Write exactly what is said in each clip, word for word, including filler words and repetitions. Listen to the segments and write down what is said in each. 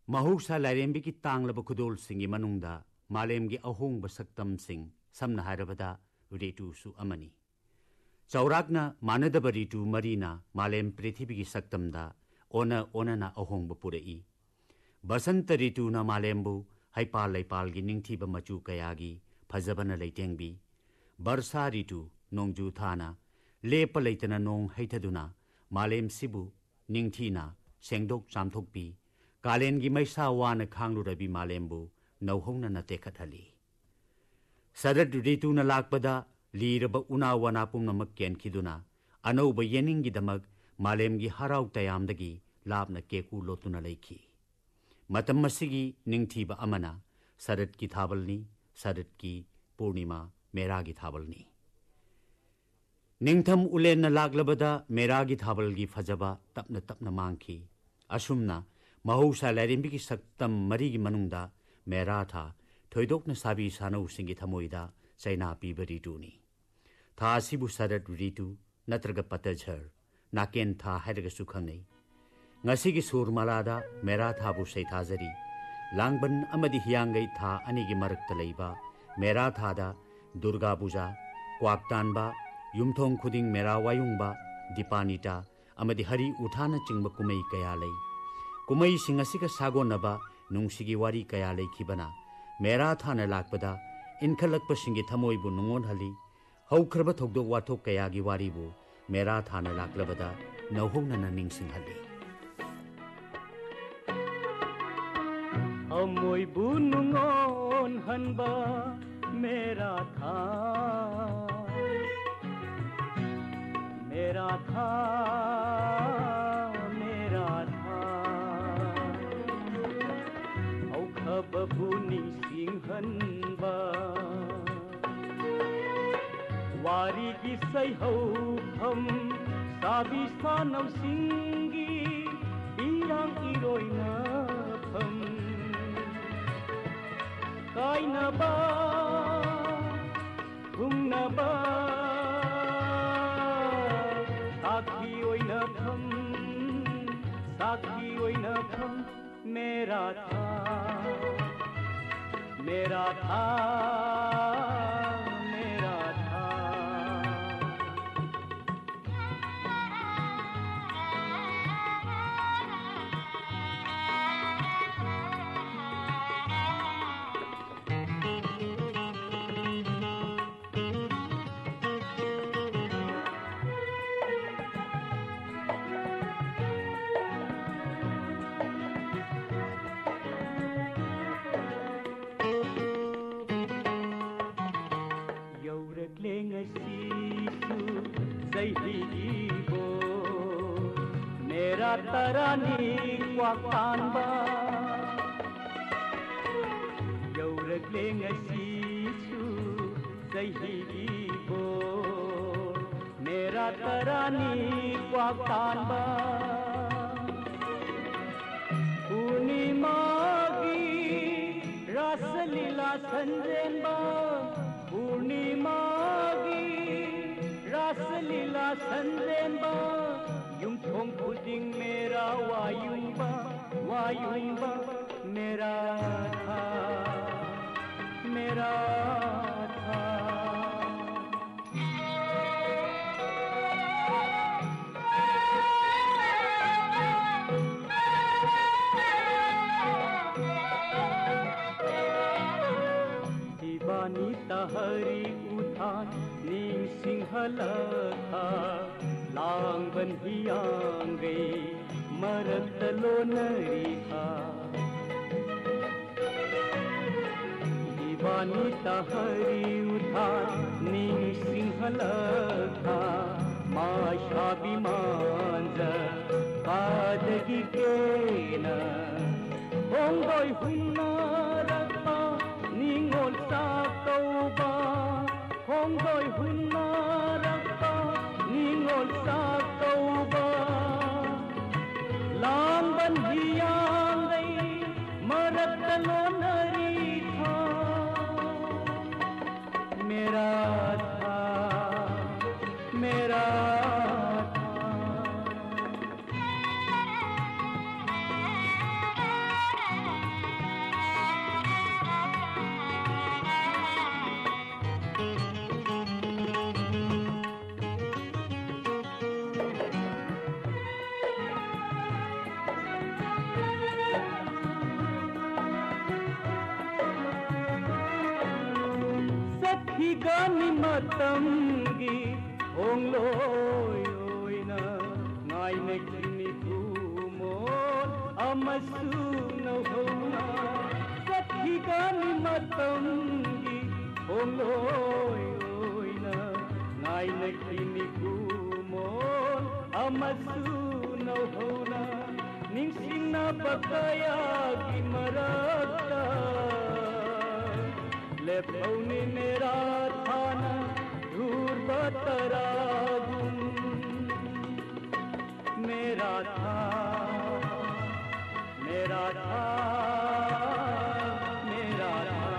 ꯃꯍꯧꯁꯥ ꯂꯥꯏꯔꯦꯝꯕꯤꯒꯤ ꯇꯥꯡꯂꯕ ꯈꯨꯗꯣꯜꯁꯤꯡꯒꯤ ꯃꯅꯨꯡꯗ ꯃꯥꯂꯦꯝꯒꯤ ꯑꯍꯣꯡꯕ ꯁꯛꯇꯝꯁꯤꯡ, ꯁꯝꯅ ꯍꯥꯏꯔꯕꯗ ꯔꯤꯇꯨꯁꯨ ꯑꯃꯅꯤ꯫ ꯆꯥꯎꯔꯥꯛꯅ ꯃꯥꯟꯅꯗꯕ ꯔꯤꯇꯨ ꯃꯔꯤꯅ ꯃꯥꯂꯦꯝ ꯄ꯭ꯔꯤꯊꯤꯕꯤꯒꯤ ꯁꯛꯇꯝꯗ ꯑꯣꯟꯅ ꯑꯣꯟꯅꯅ ꯑꯍꯣꯡꯕ ꯄꯨꯔꯛꯏ꯫ ꯕꯁꯟꯇ ꯔꯤꯇꯨꯅ ꯃꯥꯂꯦꯝꯕꯨ ꯍꯩꯄꯥꯜ ꯂꯩꯄꯥꯜꯒꯤ ꯅꯤꯡꯊꯤꯕ ꯃꯆꯨ ꯀꯌꯥꯒꯤ ꯐꯖꯕꯅ ꯂꯩꯇꯦꯡꯕꯤ꯫ ꯕꯔꯁꯥ ꯔꯤꯇꯨ, ꯅꯣꯡꯖꯨ ꯊꯥꯅ ꯂꯦꯞꯄ ꯂꯩꯇꯅ ꯅꯣꯡ ꯍꯩꯊꯗꯨꯅ ꯃꯥꯂꯦꯝꯁꯤꯕꯨ ꯅꯤꯡꯊꯤꯅ ꯁꯦꯡꯗꯣꯛ ꯆꯥꯝꯊꯣꯛꯄꯤ꯫ ꯀꯥꯂꯦꯟꯒꯤ ꯃꯩꯁꯥ ꯋꯥꯅ ꯈꯥꯡꯂꯨꯔꯕꯤ ꯃꯥꯂꯦꯝꯕꯨ ꯅꯧꯍꯧꯅꯅ ꯇꯦꯛꯈꯠꯍꯜꯂꯤ꯫ ꯁꯔꯠ ꯔꯤꯇꯨꯅ ꯂꯥꯛꯄꯗ ꯂꯤꯔꯕ ꯎꯅꯥ ꯋꯥꯅꯥ ꯄꯨꯝꯅꯃꯛ ꯀꯦꯟꯈꯤꯗꯨꯅ ꯑꯅꯧꯕ ꯌꯦꯅꯤꯡꯒꯤꯗꯃꯛ ꯃꯥꯂꯦꯝꯒꯤ ꯍꯔꯥꯎ ꯇꯌꯥꯝꯗꯒꯤ ꯂꯥꯞꯅ ꯀꯦꯀꯨ ꯂꯣꯠꯇꯨꯅ ꯂꯩꯈꯤ꯫ ꯃꯇꯝ ꯑꯁꯤꯒꯤ ꯅꯤꯡꯊꯤꯕ ꯑꯃꯅ ꯁꯔꯠꯀꯤ ꯊꯥꯕꯜꯅꯤ, ꯁꯔꯠꯀꯤ ꯄꯨꯔꯅꯤꯃꯥ, ꯃꯦꯔꯥꯒꯤ ꯊꯥꯕꯜꯅꯤ꯫ ꯅꯤꯡꯊꯝ ꯎꯂꯦꯟꯅ ꯂꯥꯛꯂꯕꯗ ꯃꯦꯔꯥꯒꯤ ꯊꯥꯕꯜꯒꯤ ꯐꯖꯕ ꯇꯞꯅ ꯇꯞꯅ ꯃꯥꯡꯈꯤ꯫ ꯑꯁꯨꯝꯅ ꯃꯍꯧꯁꯥ ꯂꯥꯏꯔꯦꯝꯕꯤꯒꯤ ꯁꯛꯇꯝ ꯃꯔꯤꯒꯤ ꯃꯅꯨꯡꯗ ꯃꯦꯔꯥ ꯊꯥ ꯊꯣꯏꯗꯣꯛꯅ ꯁꯥꯕꯤ ꯁꯥꯅꯧꯁꯤꯡꯒꯤ ꯊꯃꯣꯏꯗ ꯆꯩꯅꯥ ꯄꯤꯕ ꯔꯤꯇꯨꯅꯤ꯫ ꯊꯥ ꯑꯁꯤꯕꯨ ꯁꯔꯠ ꯔꯤꯇꯨ ꯅꯠꯇ꯭ꯔꯒ ꯄꯇꯖꯔ, ꯅꯥꯀꯦꯟ ꯊꯥ ꯍꯥꯏꯔꯒꯁꯨ ꯈꯪꯅꯩ꯫ ꯉꯁꯤꯒꯤ ꯁꯨꯔꯃꯥꯂꯥꯗ ꯃꯦꯔꯥ ꯊꯥꯕꯨ ꯁꯩꯊꯥꯖꯔꯤ꯫ ꯂꯥꯡꯕꯟ ꯑꯃꯗꯤ ꯍꯤꯌꯥꯡꯒꯩ ꯊꯥ ꯑꯅꯤꯒꯤ ꯃꯔꯛꯇ ꯂꯩꯕ ꯃꯦꯔꯥ ꯊꯥꯗ ꯗꯨꯔꯒꯥ ꯄꯨꯖꯥ, ꯀ꯭ꯋꯥꯛ ꯇꯥꯟꯕ, ꯌꯨꯝꯊꯣꯡ ꯈꯨꯗꯤꯡ ꯃꯦꯔꯥ ꯋꯥꯌꯨꯡꯕ, ꯗꯤꯄꯥꯅꯤꯇꯥ ꯑꯃꯗꯤ ꯍꯔꯤ ꯎꯊꯥꯅꯆꯤꯡꯕ ꯀꯨꯝꯍꯩ ꯀꯌꯥ ꯂꯩ꯫ ꯀꯨꯝꯍꯩꯁꯤꯡ ꯑꯁꯤꯒ ꯁꯥꯒꯣꯟꯅꯕ ꯅꯨꯡꯁꯤꯒꯤ ꯋꯥꯔꯤ ꯀꯌꯥ ꯂꯩꯈꯤꯕꯅ ꯃꯦꯔꯥ ꯊꯥꯅ ꯂꯥꯛꯄꯗ ꯏꯟꯈꯠꯂꯛꯄꯁꯤꯡꯒꯤ ꯊꯃꯣꯏꯕꯨ ꯅꯨꯡꯉꯣꯟꯍꯜꯂꯤ꯫ ꯍꯧꯈ꯭ꯔꯕ ꯊꯧꯗꯣꯛ ꯋꯥꯊꯣꯛ ꯀꯌꯥꯒꯤ ꯋꯥꯔꯤꯕꯨ ꯃꯦꯔꯥ ꯊꯥꯅ ꯂꯥꯛꯂꯕꯗ ꯅꯧꯍꯧꯅꯅ ꯅꯤꯡꯁꯤꯡꯍꯜꯂꯤ꯫ ꯊꯃꯣꯏꯕꯨ ꯅꯨꯡꯉꯣꯟꯍꯟꯕ ꯃꯦꯔꯥ ꯊꯥ, ꯃꯦꯔꯥ ꯊꯥ, ꯃꯦꯔꯥ ꯊꯥ, ꯍꯧꯈ꯭ꯔꯕꯕꯨ ꯅꯤꯡꯁꯤꯡꯍꯟꯕ꯫ ꯋꯥꯔꯤꯒꯤ ꯁꯩꯍꯧꯐꯝ ꯁꯥꯕꯤ ꯁꯥꯅꯧꯁꯤꯡꯒꯤ ꯏꯔꯥꯡ ꯏꯔꯣꯏꯅꯐꯝ꯫ ꯀꯥꯏꯅꯕ, ꯊꯨꯡꯅꯕ ꯁꯥꯈꯤ ꯑꯣꯏꯅꯐꯝ, ꯁꯥꯈꯤ ꯑꯣꯏꯅꯐꯝ꯫ मेरा था, मेरा था, मेरा था। ꯌꯧꯔꯛꯂꯦ ꯉꯁꯤꯁꯨ ꯆꯍꯤꯒꯤꯕꯣ, ꯃꯦꯔꯥ ꯇꯔꯥꯅꯤ ꯀ꯭ꯋꯥꯛ ꯄꯥꯟꯕ꯫ ꯌꯧꯔꯛꯂꯦ ꯉꯁꯤꯁꯨ ꯆꯍꯤꯒꯤꯕꯣ, ꯃꯦꯔꯥ ꯇꯔꯥꯅꯤ ꯀ꯭ꯋꯥꯛ ꯄꯥꯟꯕ꯫ ꯄꯨꯔꯅꯤꯃꯥꯒꯤ ꯔꯥꯁ ꯂꯤꯂꯥ ꯁꯟꯖꯦꯟꯕ, ꯄꯨꯔꯅꯤꯃꯥꯒꯤ ꯔꯥꯁ ꯂꯤꯂꯥ ꯁꯟꯖꯦꯟꯕ, ꯌꯨꯝꯊꯣꯡ ꯈꯨꯗꯤꯡ ꯃꯦꯔꯥ ꯋꯥꯌꯨꯡꯕ, ꯋꯥꯌꯨꯡꯕ꯫ मेरा था, मेरा था। ꯏꯕꯥꯅꯤ ꯇꯍꯔꯤ ꯎꯊꯥꯟ ꯅꯤꯡꯁꯤꯡꯍꯜꯂꯛꯈ, ꯂꯥꯡꯕꯟ ꯍꯤꯌꯥꯡꯒꯩ ꯃꯔꯛꯇ ꯂꯣꯟꯅꯔꯤꯈ꯫ ꯏꯕꯥꯅꯤ ꯇꯍꯔꯤ ꯎꯊꯥꯟ ꯅꯤꯡꯁꯤꯡꯍꯜꯂꯛꯈ, ꯃꯥꯏꯁꯥꯕꯤ ꯃꯥꯟꯖ ꯀꯥꯗꯒꯤ ꯀꯦꯅ ꯈꯣꯡꯗꯣꯏ ꯍꯨꯟꯅꯔꯛꯄ ꯅꯤꯡꯉꯣꯜ ꯆꯥꯛꯀꯧꯕ, ꯈꯣꯡꯗꯣꯏ ꯍꯨꯟꯅꯔꯛꯄ ꯅꯤꯡꯉꯣꯜ ꯆꯥꯛꯀꯧꯕ꯫ ꯂꯥꯡꯕꯟ ꯍꯤꯌꯥꯡꯒꯩ ꯃꯔꯛꯇ ꯂꯣꯟꯅꯔꯤꯈ꯫ मेरा था, मेरा था। ꯏꯒꯥꯅꯤ ꯃꯇꯝꯒꯤ ꯍꯣꯡꯂꯣꯏ ꯑꯣꯏꯅ ꯉꯥꯏꯅꯈꯤꯅꯤ ꯈꯨꯃꯣꯜ ꯑꯃꯁꯨ ꯅꯧꯍꯧꯅ꯫ ꯆꯠꯈꯤꯒꯅꯤ ꯃꯇꯝꯒꯤ ꯍꯣꯡꯂꯣꯏ ꯑꯣꯏꯅ ꯉꯥꯏꯅꯈꯤꯅꯤ ꯈꯨꯃꯣꯜ ꯑꯃꯁꯨ ꯅꯧꯍꯧꯅ꯫ ꯅꯤꯡꯁꯤꯡꯅꯕ ꯀꯌꯥꯒꯤ ꯃꯔꯛꯇ ꯂꯦꯞꯍꯧꯅꯤ ꯃꯦꯔꯥ ꯊꯥꯅ ꯙꯨꯔꯕ ꯇꯔꯥꯒꯨꯝ꯫ ꯃꯦꯔꯥ ꯊꯥ, ꯃꯦꯔꯥ ꯊꯥ, ꯃꯦꯔꯥ ꯊꯥ꯫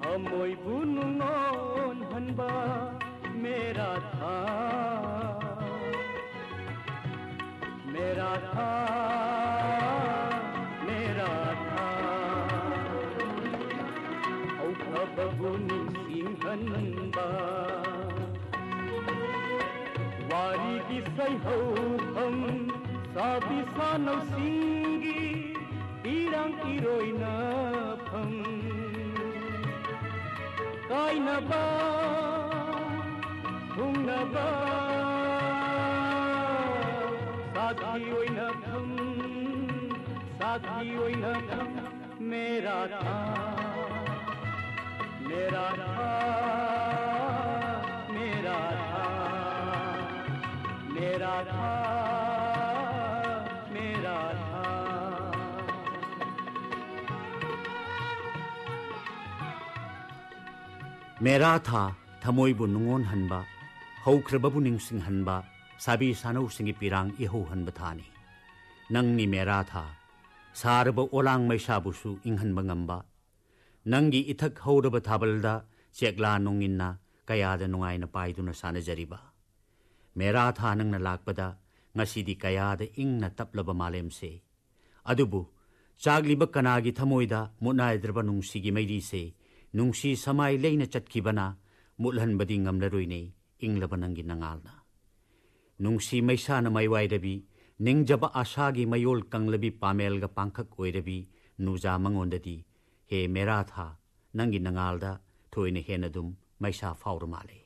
ꯊꯃꯣꯏꯕꯨ ꯅꯨꯡꯉꯣꯟꯍꯟꯕ ꯃꯦꯔꯥ ꯊꯥ꯫ ꯃꯦꯔꯥ ꯊꯥ, ꯃꯦꯔꯥ ꯊꯥ꯫ ꯍꯧꯈ꯭ꯔꯕꯕꯨ ꯅꯤꯡꯁꯤꯡꯍꯟꯕ꯫ ꯋꯥꯔꯤꯒꯤ ꯁꯩꯍꯧꯐꯝ ꯁꯥꯕꯤ ꯁꯥꯅꯧꯁꯤꯡꯒꯤ ꯏꯔꯥꯡ ꯏꯔꯣꯏꯅꯐꯝ꯫ ꯀꯥꯏꯅꯕ ꯊꯨꯡꯅꯕ ꯁꯥꯈꯤ ꯑꯣꯏꯅꯐꯝ, ꯁꯥꯈꯤ ꯑꯣꯏꯅꯐꯝ꯫ ꯃꯦꯔꯥ ꯊꯥ, ꯃꯦꯔꯥ ꯊꯥ, ꯃꯦꯔꯥ ꯊꯥ, ꯃꯦꯔꯥ ꯊꯥ, ꯃꯦꯔꯥ ꯊꯥ꯫ ꯃꯦꯔꯥ ꯊꯥ, ꯊꯃꯣꯏꯕꯨ ꯅꯨꯡꯉꯣꯟꯍꯟꯕ, ꯍꯧꯈ꯭ꯔꯕꯕꯨ ꯅꯤꯡꯁꯤꯡꯍꯟꯕ, ꯁꯥꯕꯤ ꯁꯥꯅꯧꯁꯤꯡꯒꯤ ꯄꯤꯔꯥꯡ ꯏꯍꯧꯍꯟꯕ ꯊꯥꯅꯤ꯫ ꯅꯪꯅꯤ ꯃꯦꯔꯥ ꯊꯥ, ꯁꯥꯔꯕ ꯑꯣꯂꯥꯡ ꯃꯩꯁꯥꯕꯨꯁꯨ ꯏꯪꯍꯟꯕ ꯉꯝꯕ꯫ ꯅꯪꯒꯤ ꯏꯊꯛ ꯍꯧꯔꯕ ꯊꯥꯕꯜꯗ ꯆꯦꯛꯂꯥ ꯅꯣꯡꯏꯟꯅ ꯀꯌꯥꯗ ꯅꯨꯡꯉꯥꯏꯅ ꯄꯥꯏꯗꯨꯅ ꯁꯥꯟꯅꯖꯔꯤꯕ꯫ ꯃꯦꯔꯥ ꯊꯥ ꯅꯪꯅ ꯂꯥꯛꯄꯗ ꯉꯁꯤꯗꯤ ꯀꯌꯥꯗ ꯏꯪꯅ ꯇꯞꯂꯕ ꯃꯥꯂꯦꯝꯁꯦ꯫ ꯑꯗꯨꯕꯨ ꯆꯥꯛꯂꯤꯕ ꯀꯅꯥꯒꯤ ꯊꯃꯣꯏꯗ ꯃꯨꯠꯅꯥꯏꯗ꯭ꯔꯕ ꯅꯨꯡꯁꯤꯒꯤ ꯃꯩꯔꯤꯁꯦ ꯅꯨꯡꯁꯤ ꯁꯃꯥꯏ ꯂꯩꯅ ꯆꯠꯈꯤꯕꯅ ꯃꯨꯠꯍꯟꯕꯗꯤ ꯉꯝꯂꯔꯣꯏꯅꯦ ꯏꯪꯂꯕ ꯅꯪꯒꯤ ꯅꯉꯥꯜꯅ꯫ ꯅꯨꯡꯁꯤ ꯃꯩꯁꯥꯅ ꯃꯩꯋꯥꯏꯔꯕꯤ, ꯅꯤꯡꯖꯕ ꯑꯥꯁꯥꯒꯤ ꯃꯌꯣꯜ ꯀꯪꯂꯕꯤ ꯄꯥꯃꯦꯜꯒ ꯄꯥꯡꯈꯛ ꯑꯣꯏꯔꯕꯤ ꯅꯨꯖꯥ ꯃꯉꯣꯟꯗꯗꯤ, ꯍꯦ ꯃꯦꯔꯥ ꯊꯥ, ꯅꯪꯒꯤ ꯅꯉꯥꯜꯗ ꯊꯣꯏꯅ ꯍꯦꯟꯅ ꯑꯗꯨꯝ ꯃꯩꯁꯥ ꯐꯥꯎꯔ ꯃꯥꯜꯂꯦ꯫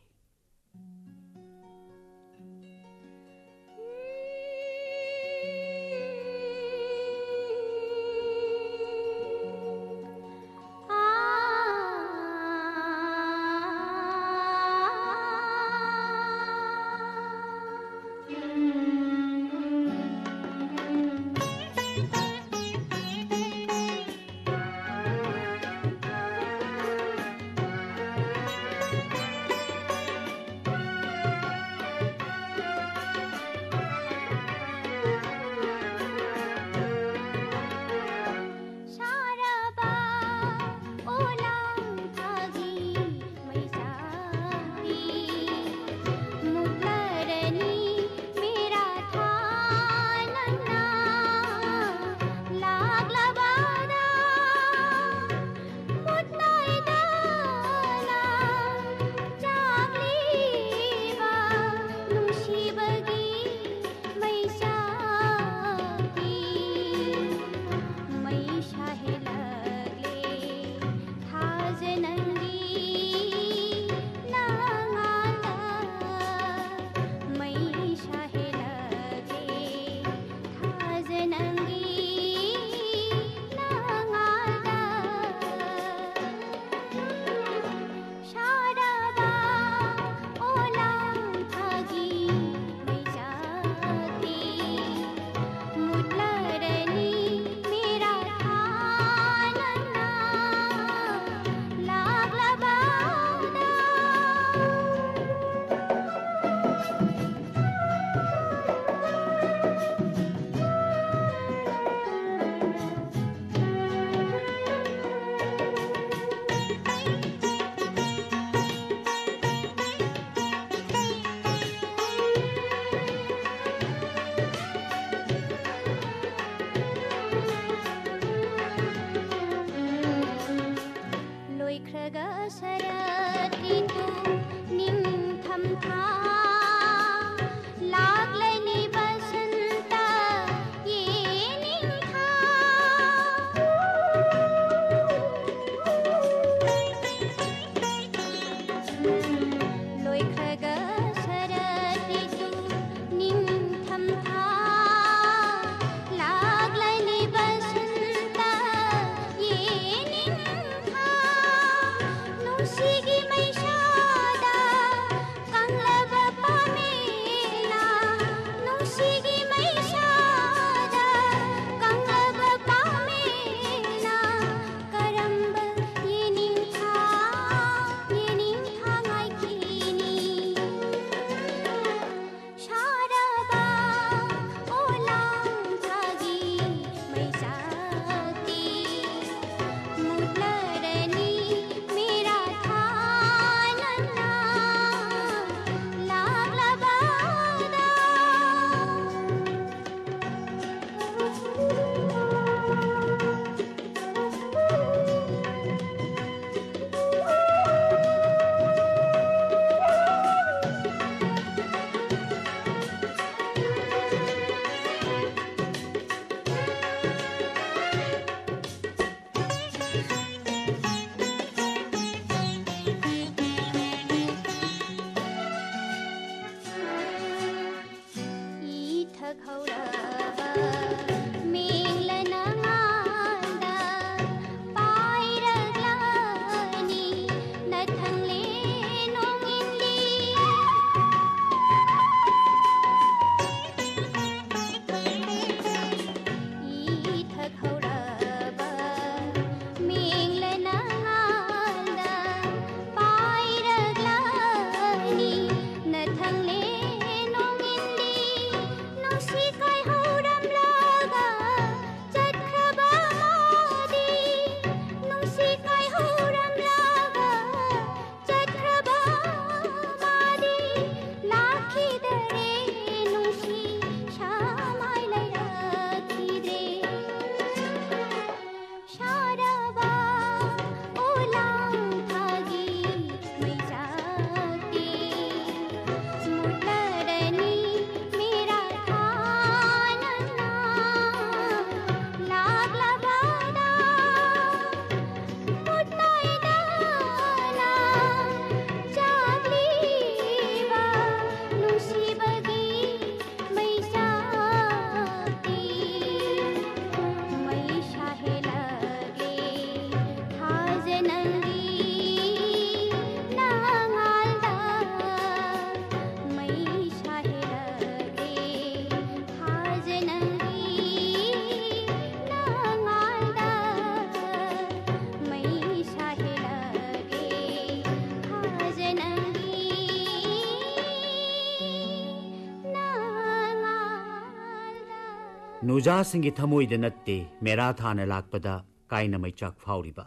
ꯅꯨꯖꯥꯁꯤꯡꯒꯤ ꯊꯃꯣꯏꯗ ꯅꯠꯇꯦ ꯃꯦꯔꯥ ꯊꯥꯅ ꯂꯥꯛꯄꯗ ꯀꯥꯏꯅ ꯃꯩꯆꯥꯛ ꯐꯥꯎꯔꯤꯕ꯫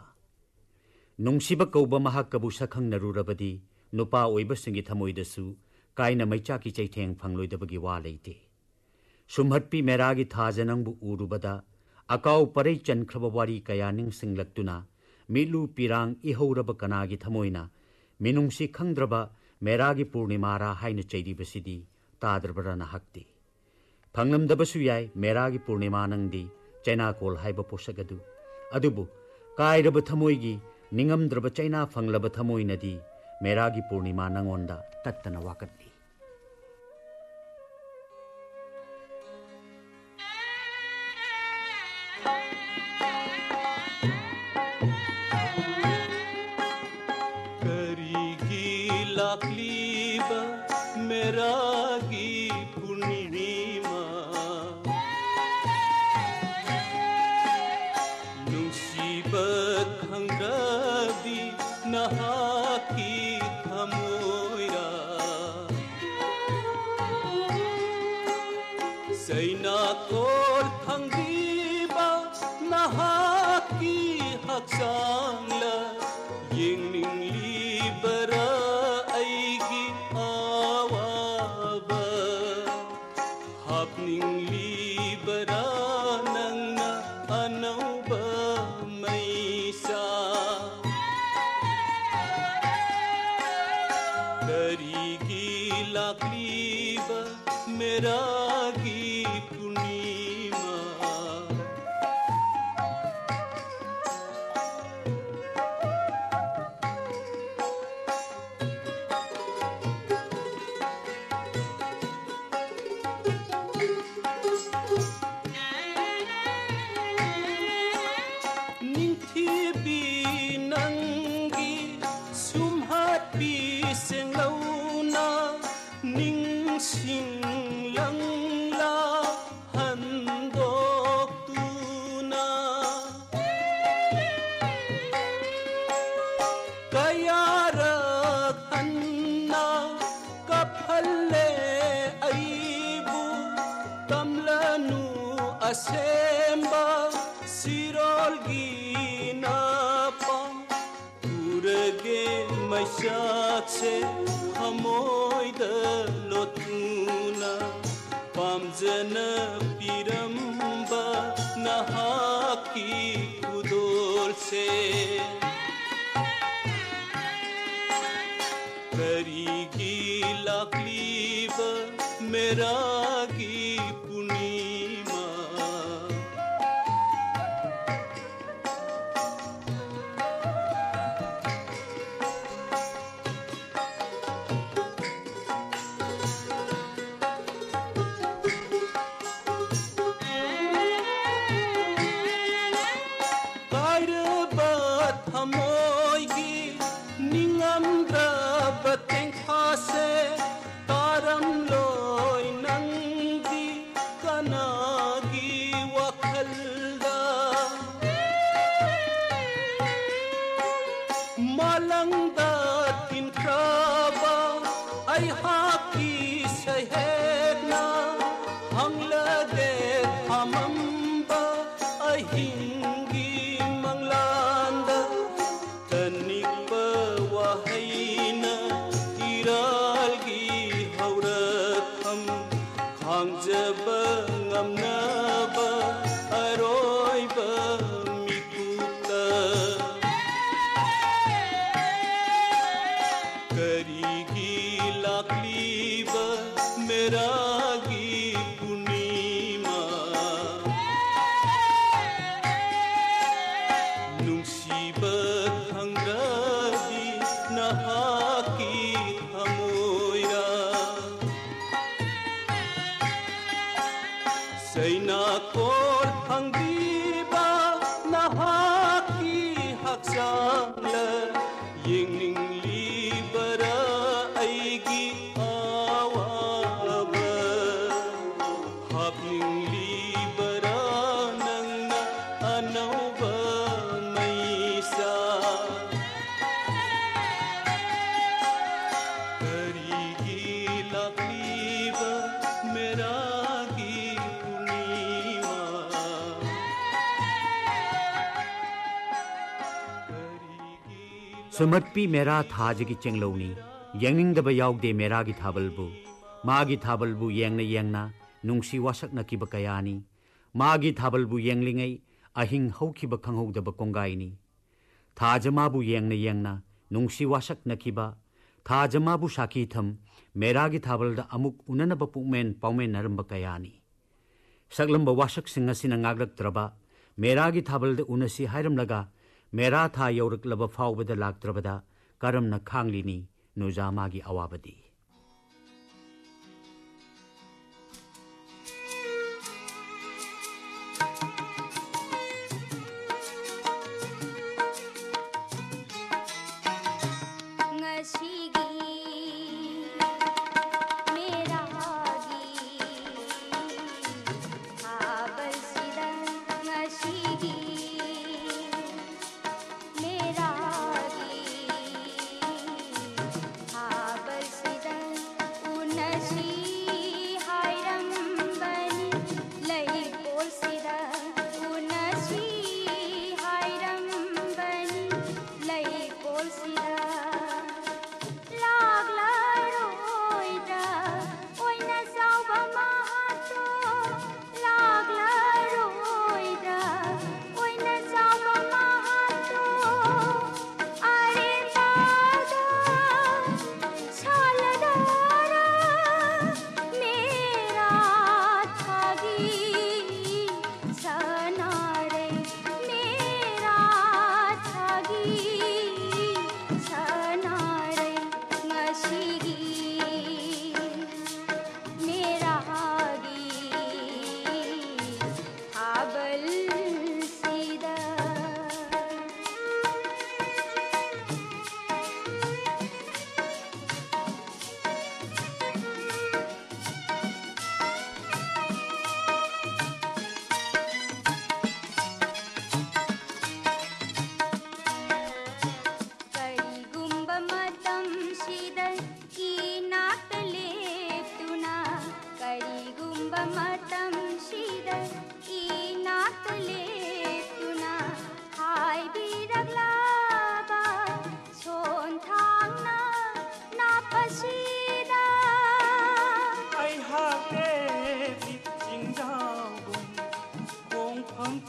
ꯅꯨꯡꯁꯤꯕ ꯀꯧꯕ ꯃꯍꯥꯛꯀꯕꯨ ꯁꯛꯈꯪꯅꯔꯨꯔꯕꯗꯤ ꯅꯨꯄꯥ ꯑꯣꯏꯕꯁꯤꯡꯒꯤ ꯊꯃꯣꯏꯗꯁꯨ ꯀꯥꯏꯅ ꯃꯩꯆꯥꯛꯀꯤ ꯆꯩꯊꯦꯡ ꯐꯪꯂꯣꯏꯗꯕꯒꯤ ꯋꯥ ꯂꯩꯇꯦ꯫ ꯁꯨꯝꯍꯠꯄꯤ ꯃꯦꯔꯥꯒꯤ ꯊꯥꯖ ꯅꯪꯕꯨ ꯎꯔꯨꯕꯗ ꯑꯀꯥꯎ ꯄꯔꯩ ꯆꯟꯈ꯭ꯔꯕ ꯋꯥꯔꯤ ꯀꯌꯥ ꯅꯤꯡꯁꯤꯡꯂꯛꯇꯨꯅ ꯃꯤꯠꯂꯨ ꯄꯤꯔꯥꯡ ꯏꯍꯧꯔꯕ ꯀꯅꯥꯒꯤ ꯊꯃꯣꯏꯅ ꯃꯤꯅꯨꯡꯁꯤ ꯈꯪꯗ꯭ꯔꯕ ꯃꯦꯔꯥꯒꯤ ꯄꯨꯔꯅꯤꯃꯥꯔꯥ ꯍꯥꯏꯅ ꯆꯩꯔꯤꯕꯁꯤꯗꯤ ꯇꯥꯗ꯭ꯔꯕ꯭ꯔꯥ ꯅꯍꯥꯛꯇꯤ? ꯐꯪꯂꯝꯗꯕꯁꯨ ꯌꯥꯏ ꯃꯦꯔꯥꯒꯤ ꯄꯨꯔꯅꯤꯃꯥ ꯅꯪꯗꯤ ꯆꯩꯅꯥꯀꯣꯜ ꯍꯥꯏꯕ ꯄꯣꯠꯁꯛ ꯑꯗꯨ꯫ ꯑꯗꯨꯕꯨ ꯀꯥꯏꯔꯕ ꯊꯃꯣꯏꯒꯤ ꯅꯤꯡꯉꯝꯗ꯭ꯔꯕ ꯆꯩꯅꯥ ꯐꯪꯂꯕ ꯊꯃꯣꯏꯅꯗꯤ ꯃꯦꯔꯥꯒꯤ ꯄꯨꯔꯅꯤꯃꯥ ꯅꯪꯉꯣꯟꯗ ꯇꯠꯇꯅ ꯋꯥꯀꯠꯂꯤ꯫ ꯀꯔꯤꯒꯤ ꯂꯥꯛꯂꯤꯕ ꯃꯦꯔꯥꯒꯤ ꯄꯨꯔꯅꯤꯃꯥ? ꯅꯨꯡꯁꯤꯕ ꯈꯪꯗ꯭ꯔꯗꯤ ꯅꯍꯥꯛꯀꯤ ꯊꯃꯣꯏꯔꯥ? ꯆꯩꯅꯥꯀꯣꯜ ꯊꯥꯡꯕꯤꯕ ꯅꯍꯥꯛꯀꯤ ꯍꯛꯆꯥꯡꯂ? ꯌꯦꯡꯅꯤꯡꯂꯤꯕꯔꯥ ꯑꯩꯒꯤ ꯑꯋꯥꯕ? ꯍꯥꯞꯅꯤꯡꯂꯤꯕꯔꯥ ꯅꯪꯅ ꯑꯅꯧꯕ ꯃꯩꯁꯥ? ꯀꯔꯤꯒꯤ ꯂꯥꯛꯂꯤꯕ ꯃꯦꯔꯥꯒꯤ ꯄꯨꯔꯅꯤꯃꯥ? ꯑꯁꯦꯝꯕ ꯁꯤꯔꯣꯜꯒꯤ ꯅꯄꯥ ꯎꯔꯒꯦ ꯃꯩꯁꯥꯛꯁꯦ ꯊꯃꯣꯏꯗ ꯂꯣꯠꯇꯨꯅ ꯄꯥꯝꯖꯅ ꯄꯤꯔꯝꯕ ꯅꯍꯥꯛꯀꯤ ꯈꯨꯗꯣꯜꯁꯦ ꯀꯔꯤꯒꯤ ꯂꯥꯛꯂꯤꯕ ꯃꯦꯔꯥꯒꯤ ꯄꯨꯔꯅꯤꯃꯥ ꯀꯥꯏꯔꯕ ꯊꯃꯣꯏꯒꯤ ꯅꯤꯡꯉꯝꯗ꯭ꯔꯕ ꯇꯦꯡꯐꯥꯁꯦ ꯇꯥꯔꯝꯂꯣꯏ ꯅꯪꯗꯤ ꯀꯅꯥꯒꯤ ꯋꯥꯈꯜꯗ ꯃꯥꯂꯪꯗ ꯊꯤꯟꯈ꯭ꯔꯕ ꯑꯩꯍꯥꯛꯀꯤ ꯁꯩꯍꯦꯛꯅ ꯍꯪꯂꯗꯦ ꯊꯃꯝꯕ ꯑꯍꯤꯡꯒꯤ ꯃꯪꯂꯥꯟꯗ ꯇꯅꯤꯛꯄ ꯋꯥꯍꯩꯅ ꯏꯔꯥꯜꯒꯤ ꯍꯧꯔꯛꯐꯝ ꯈꯥꯡꯖꯕ ꯉꯝꯅꯕ ꯑꯔꯣꯏꯕ ꯃꯤꯀꯨꯞꯇ ꯀꯔꯤꯒꯤ ꯂꯥꯛꯂꯤꯕ ꯃꯦꯔꯥꯒꯤ ꯄꯨꯔꯅꯤꯃꯥ ꯅꯨꯡꯁꯤꯕ ꯈꯪꯗ꯭ꯔꯗꯤ ꯅꯍꯥꯛꯀꯤ ꯊꯃꯣꯏꯔꯥ ꯆꯩꯅꯥꯀꯣꯜ ꯐꯪꯕꯤꯕ ꯅꯍꯥꯛꯀꯤ ꯍꯛꯆꯥꯡꯂ ꯌꯦꯡꯅꯤꯡꯂꯤꯕꯔꯥ ꯑꯩꯒꯤ ꯑꯋꯥꯕ ꯍꯥꯞꯅꯤꯡꯂꯤꯕꯔꯥ ꯅꯪꯅ ꯑꯅꯧꯕ ꯃꯩꯁꯥ ꯀꯔꯤꯒꯤ ꯂꯥꯛꯂꯤꯕ ꯃꯦꯔꯥꯒꯤ ꯄꯨꯔꯅꯤꯃꯥ ꯁꯨꯝꯍꯠꯄꯤ ꯃꯦꯔꯥ ꯊꯥꯖꯒꯤ ꯆꯦꯡꯂꯧꯅꯤ꯫ ꯌꯦꯡꯅꯤꯡꯗꯕ ꯌꯥꯎꯗꯦ ꯃꯦꯔꯥꯒꯤ ꯊꯥꯕꯜꯕꯨ꯫ ꯃꯥꯒꯤ ꯊꯥꯕꯜꯕꯨ ꯌꯦꯡꯅ ꯌꯦꯡꯅ ꯅꯨꯡꯁꯤ ꯋꯥꯁꯛꯅꯈꯤꯕ ꯀꯌꯥꯅꯤ꯫ ꯃꯥꯒꯤ ꯊꯥꯕꯜꯕꯨ ꯌꯦꯡꯂꯤꯉꯩ ꯑꯍꯤꯡ ꯍꯧꯈꯤꯕ ꯈꯪꯍꯧꯗꯕ ꯀꯣꯡꯒꯥꯏꯅꯤ꯫ ꯊꯥꯖ ꯃꯥꯕꯨ ꯌꯦꯡꯅ ꯌꯦꯡꯅ ꯅꯨꯡꯁꯤ ꯋꯥꯁꯛꯅꯈꯤꯕ, ꯊꯥꯖ ꯃꯥꯕꯨ ꯁꯥꯈꯤ ꯊꯝ ꯃꯦꯔꯥꯒꯤ ꯊꯥꯕꯜꯗ ꯑꯃꯨꯛ ꯎꯅꯅꯕ ꯄꯨꯛꯃꯦꯟ ꯄꯥꯎꯃꯦꯟꯅꯔꯝꯕ ꯀꯌꯥꯅꯤ꯫ ꯁꯛꯂꯝꯕ ꯋꯥꯁꯛꯁꯤꯡ ꯑꯁꯤꯅ ꯉꯥꯛꯂꯛꯇ꯭ꯔꯕ, ꯃꯦꯔꯥꯒꯤ ꯊꯥꯕꯜꯗ ꯎꯅꯁꯤ ꯍꯥꯏꯔꯝꯂꯒ ꯃꯦꯔꯥ ꯊꯥ ꯌꯧꯔꯛꯂꯕ ꯐꯥꯎꯕꯗ ꯂꯥꯛꯇ꯭ꯔꯕꯗ ꯀꯔꯝꯅ ꯈꯥꯡꯂꯤꯅꯤ ꯅꯨꯖꯥ ꯃꯥꯒꯤ ꯑꯋꯥꯕꯗꯤ? ꯉꯁꯤꯒꯤ ꯃꯦꯔꯥꯒꯤ ꯊꯥꯕꯜꯁꯤꯗ, ꯉꯁꯤꯒꯤ ꯃꯦꯔꯥꯒꯤ ꯊꯥꯕꯜꯁꯤꯗ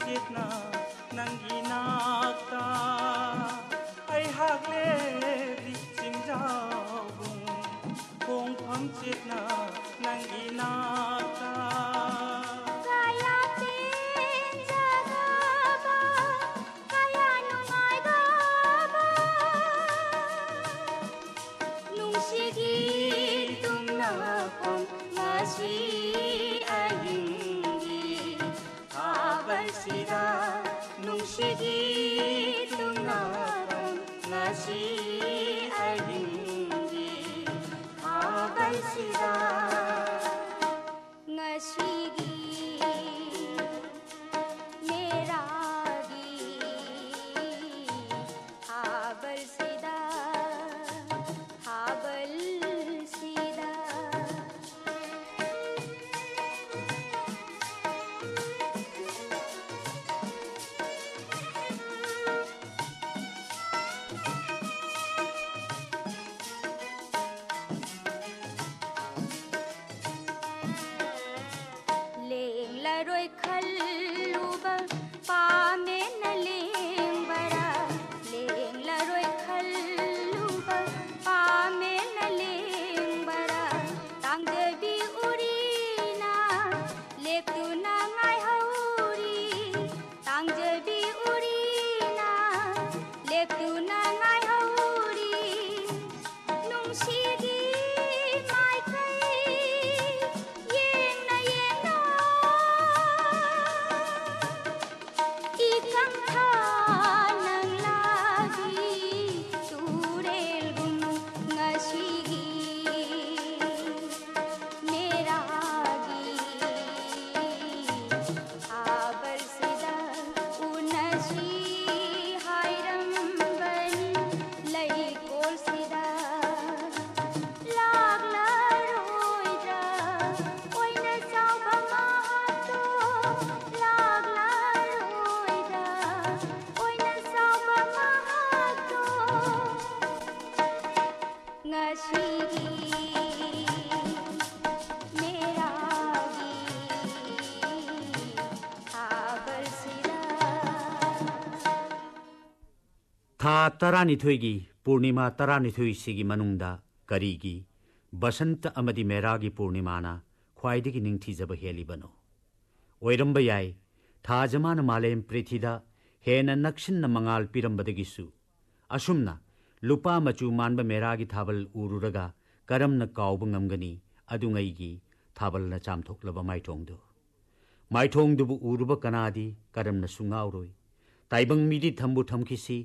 ꯆꯦꯠꯅ ꯅꯪꯒꯤ ꯅꯥꯛꯇ ꯑꯩꯍꯥꯛ ꯂꯦꯞꯂꯤ ꯆꯤꯡꯖꯥꯎꯒꯨꯝ ꯈꯣꯡꯐꯝ ꯆꯦꯠꯅ ꯅꯪꯒꯤ ꯅꯥꯛꯇ꯫ ꯀꯌꯥ ꯄꯦꯟꯖꯈ꯭ꯔꯕ, ꯀꯌꯥ ꯅꯨꯡꯉꯥꯏꯈ꯭ꯔꯕ, ꯅꯨꯡꯁꯤꯒꯤ ꯇꯨꯝꯅꯐꯝ ꯉꯁꯤ ꯑꯍꯤꯡꯒꯤ ꯊꯥꯕꯜꯁꯤꯗ, ꯅꯨꯡꯁꯤꯒꯤ ꯇꯨꯝꯅꯐꯝ ꯉꯁꯤ ꯑꯍꯤꯡꯒꯤ ꯊꯥꯕꯜꯁꯤꯗ꯫ ꯉꯁꯤꯒꯤ ꯃꯦꯔꯥꯒꯤ ꯊꯥꯕꯜꯁꯤꯗ, ꯊꯥꯕꯜꯁꯤꯗ꯫ ꯂꯦꯡꯂꯔꯣꯏ ꯈꯜꯂꯨꯕ ꯄꯥꯝꯃꯦꯅ ꯂꯦꯡꯕꯔꯥ? ꯂꯦꯡꯂꯔꯣꯏ ꯈꯜꯂꯨꯕ ꯄꯥꯝꯃꯦꯅ ꯂꯦꯡꯕꯔꯥ? ꯇꯥꯡꯖꯕꯤ ꯎꯔꯤꯅ ꯂꯦꯞꯇꯨꯅ ꯉꯥꯏꯍꯧꯔꯤ꯫ ꯇꯥꯡꯖꯕꯤ ꯎꯔꯤꯅ ꯂꯦꯞꯇꯨꯅ ꯉꯥꯏꯍꯧꯔꯤ꯫ ꯅꯨꯡꯁꯤꯒꯤ ꯃꯥꯏꯀꯩ ꯌꯦꯡꯅ ꯌꯦꯡꯅ꯫ ꯊꯥ ꯇꯔꯥꯅꯤꯊꯣꯏꯒꯤ ꯄꯨꯔꯅꯤꯃꯥ ꯇꯔꯥꯅꯤꯊꯣꯏꯁꯤꯒꯤ ꯃꯅꯨꯡꯗ ꯀꯔꯤꯒꯤ ꯕꯁꯟꯇ ꯑꯃꯗꯤ ꯃꯦꯔꯥꯒꯤ ꯄꯨꯔꯅꯤꯃꯥꯅ ꯈ꯭ꯋꯥꯏꯗꯒꯤ ꯅꯤꯡꯊꯤꯖꯕ ꯍꯦꯜꯂꯤꯕꯅꯣ? ꯑꯣꯏꯔꯝꯕ ꯌꯥꯏ, ꯊꯥꯖ ꯃꯥꯅ ꯃꯥꯂꯦꯝ ꯄ꯭ꯔꯤꯊꯤꯗ ꯍꯦꯟꯅ ꯅꯛꯁꯤꯟꯅ ꯃꯉꯥꯜ ꯄꯤꯔꯝꯕꯗꯒꯤꯁꯨ꯫ ꯑꯁꯨꯝꯅ ꯂꯨꯄꯥ ꯃꯆꯨ ꯃꯥꯟꯕ ꯃꯦꯔꯥꯒꯤ ꯊꯥꯕꯜ ꯎꯔꯨꯔꯒ ꯀꯔꯝꯅ ꯀꯥꯎꯕ ꯉꯝꯒꯅꯤ ꯑꯗꯨꯉꯩꯒꯤ ꯊꯥꯕꯜꯅ ꯆꯥꯝꯊꯣꯛꯂꯕ ꯃꯥꯏꯊꯣꯡꯗꯨ? ꯃꯥꯏꯊꯣꯡꯗꯨꯕꯨ ꯎꯔꯨꯕ ꯀꯅꯥꯗꯤ ꯀꯔꯝꯅꯁꯨ ꯉꯥꯎꯔꯣꯏ꯫ ꯇꯥꯏꯕꯪ ꯃꯤꯗꯤ ꯊꯝꯕꯨ ꯊꯝꯈꯤꯁꯤ,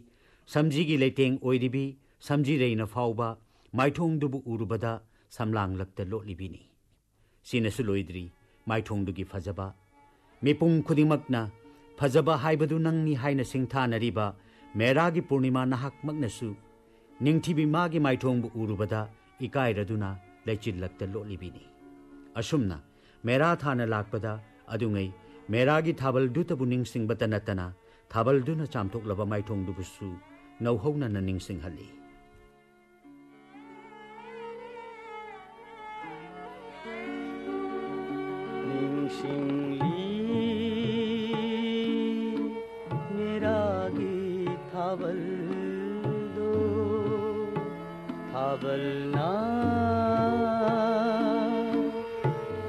ꯁꯝꯖꯤꯒꯤ ꯂꯩꯇꯦꯡ ꯑꯣꯏꯔꯤꯕꯤ ꯁꯝꯖꯤꯔꯩꯅ ꯐꯥꯎꯕ ꯃꯥꯏꯊꯣꯡꯗꯨꯕꯨ ꯎꯔꯨꯕꯗ ꯁꯝꯂꯥꯡꯂꯛꯇ ꯂꯣꯠꯂꯤꯕꯤꯅꯤ꯫ ꯁꯤꯅꯁꯨ ꯂꯣꯏꯗ꯭ꯔꯤ ꯃꯥꯏꯊꯣꯡꯗꯨꯒꯤ ꯐꯖꯕ꯫ ꯃꯤꯄꯨꯝ ꯈꯨꯗꯤꯡꯃꯛꯅ ꯐꯖꯕ ꯍꯥꯏꯕꯗꯨ ꯅꯪꯅꯤ ꯍꯥꯏꯅ ꯁꯤꯡꯊꯥꯅꯔꯤꯕ ꯃꯦꯔꯥꯒꯤ ꯄꯨꯔꯅꯤꯃꯥ ꯅꯍꯥꯛꯃꯛꯅꯁꯨ ꯅꯤꯡꯊꯤꯕꯤ ꯃꯥꯒꯤ ꯃꯥꯏꯊꯣꯡꯕꯨ ꯎꯔꯨꯕꯗ ꯏꯀꯥꯏꯔꯗꯨꯅ ꯂꯩꯆꯤꯜꯂꯛꯇ ꯂꯣꯠꯂꯤꯕꯤꯅꯤ꯫ ꯑꯁꯨꯝꯅ ꯃꯦꯔꯥ ꯊꯥꯅ ꯂꯥꯛꯄꯗ ꯑꯗꯨꯉꯩ ꯃꯦꯔꯥꯒꯤ ꯊꯥꯕꯜꯗꯨꯇꯕꯨ ꯅꯤꯡꯁꯤꯡꯕꯇ ꯅꯠꯇꯅ ꯊꯥꯕꯜꯗꯨꯅ ꯆꯥꯝꯊꯣꯛꯂꯕ ꯃꯥꯏꯊꯣꯡꯗꯨꯕꯨꯁꯨ ꯅꯧꯍꯧꯅꯅ ꯅꯤꯡꯁꯤꯡꯍꯜꯂꯤ꯫ ꯅꯤꯡꯁꯤꯡꯂꯤ ꯃꯦꯔꯥꯒꯤ ꯊꯥꯕꯜꯗꯣ, ꯊꯥꯕꯜꯅ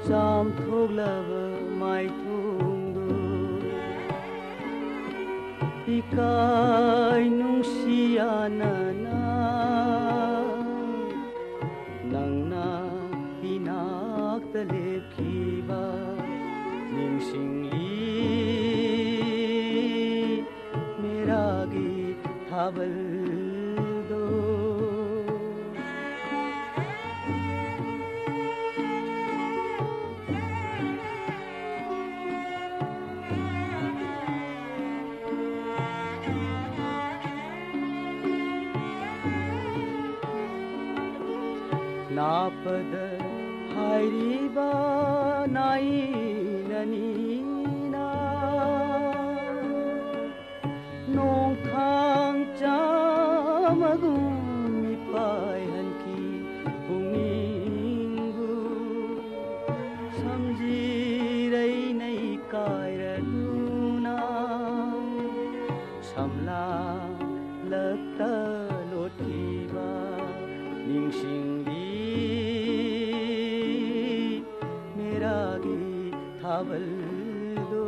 ꯆꯥꯝꯊꯣꯛꯂꯕ ꯃꯥꯏꯊꯣꯡꯗꯣ꯫ ꯏꯀꯥꯏ ꯅꯨꯡꯁꯤ ꯌꯥꯅꯅ ꯅꯪꯅ ꯏꯅꯥꯛꯇ ꯂꯦꯞꯈꯤꯕ ꯅꯤꯡꯁꯤꯡꯂꯤ ꯃꯦꯔꯥꯒꯤ ꯊꯥꯕꯜꯗꯣ꯫ ꯅꯥꯄꯗ ꯍꯥꯏꯔꯤꯕ ꯅꯥꯏꯅꯅꯤꯅ ꯅꯣꯡꯊꯥꯡ ꯆꯥꯝꯃꯒꯨꯝ ꯃꯤꯄꯥꯏꯍꯟꯈꯤ ꯄꯨꯛꯅꯤꯡꯕꯨ꯫ ꯁꯝꯖꯤꯔꯩꯅ ꯏꯀꯥꯏꯔꯗꯨꯅ ꯁꯝꯂꯥꯡ ꯇ ꯂꯣꯠꯈꯤꯕ ꯅꯤꯡꯁꯤꯡꯂꯤ ꯃꯦꯔꯥꯒꯤ ꯊꯥꯕꯜꯗꯣ꯫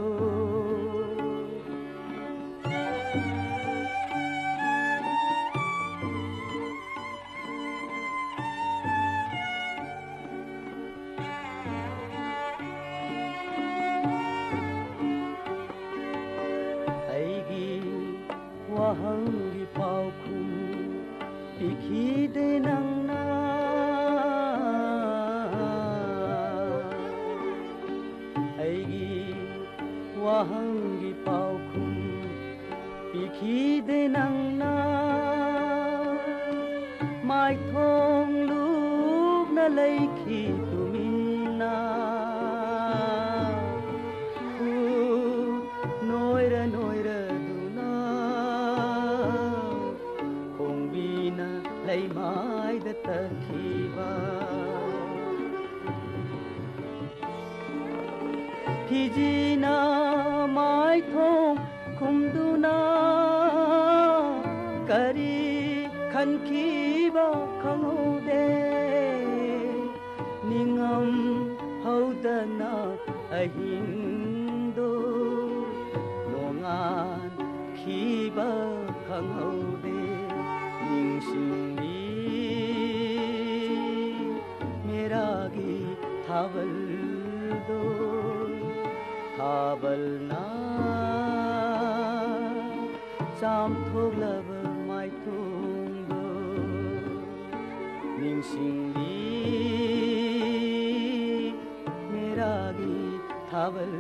ꯑꯩꯒꯤ ꯋꯥꯍꯪꯒꯤ ꯄꯥꯎꯈꯨꯝ ꯄꯤꯈꯤꯗꯦ ꯅꯪꯅ꯫ ꯑꯩꯒꯤ ꯋꯥꯍꯪꯒꯤ ꯄꯥꯎꯈꯨꯝ ꯄꯤꯈꯤꯗꯦ ꯅꯪꯅ꯫ ꯃꯥꯏꯊꯣꯡ ꯂꯨꯛꯅ ꯂꯩꯈꯤ ꯇꯨꯃꯤꯟꯅ꯫ ꯈꯨꯠ ꯅꯣꯏꯔ ꯅꯣꯏꯔꯗꯨꯅ ꯈꯣꯡꯕꯤꯅ ꯂꯩꯃꯥꯏꯗ ꯇꯛꯈꯤꯕ꯫ ꯐꯤꯖꯤꯅ ꯃꯥꯏꯊꯣꯡ ꯈꯨꯝꯗꯨꯅ ꯀꯔꯤ ꯈꯟꯈꯤꯕ ꯈꯪꯍꯧꯗꯦ꯫ ꯅꯤꯡꯉꯝ ꯍꯧꯗꯅ ꯑꯍꯤꯡꯗꯣ ꯅꯣꯡꯉꯥꯟꯈꯤꯕ ꯈꯪꯍꯧꯗꯦ꯫ ꯅꯤꯡꯁꯤꯡꯂꯤ ꯃꯦꯔꯥꯒꯤ ꯊꯥꯕꯜꯗꯣ꯫ ꯊꯥꯕꯜꯅ ꯆꯥꯝꯊꯣꯛꯂꯕ ꯃꯥꯏꯊꯣꯡꯗꯣ ꯅꯤꯡꯁꯤꯡꯂꯤ ꯃꯦꯔꯥꯒꯤ ꯊꯥꯕꯜ꯫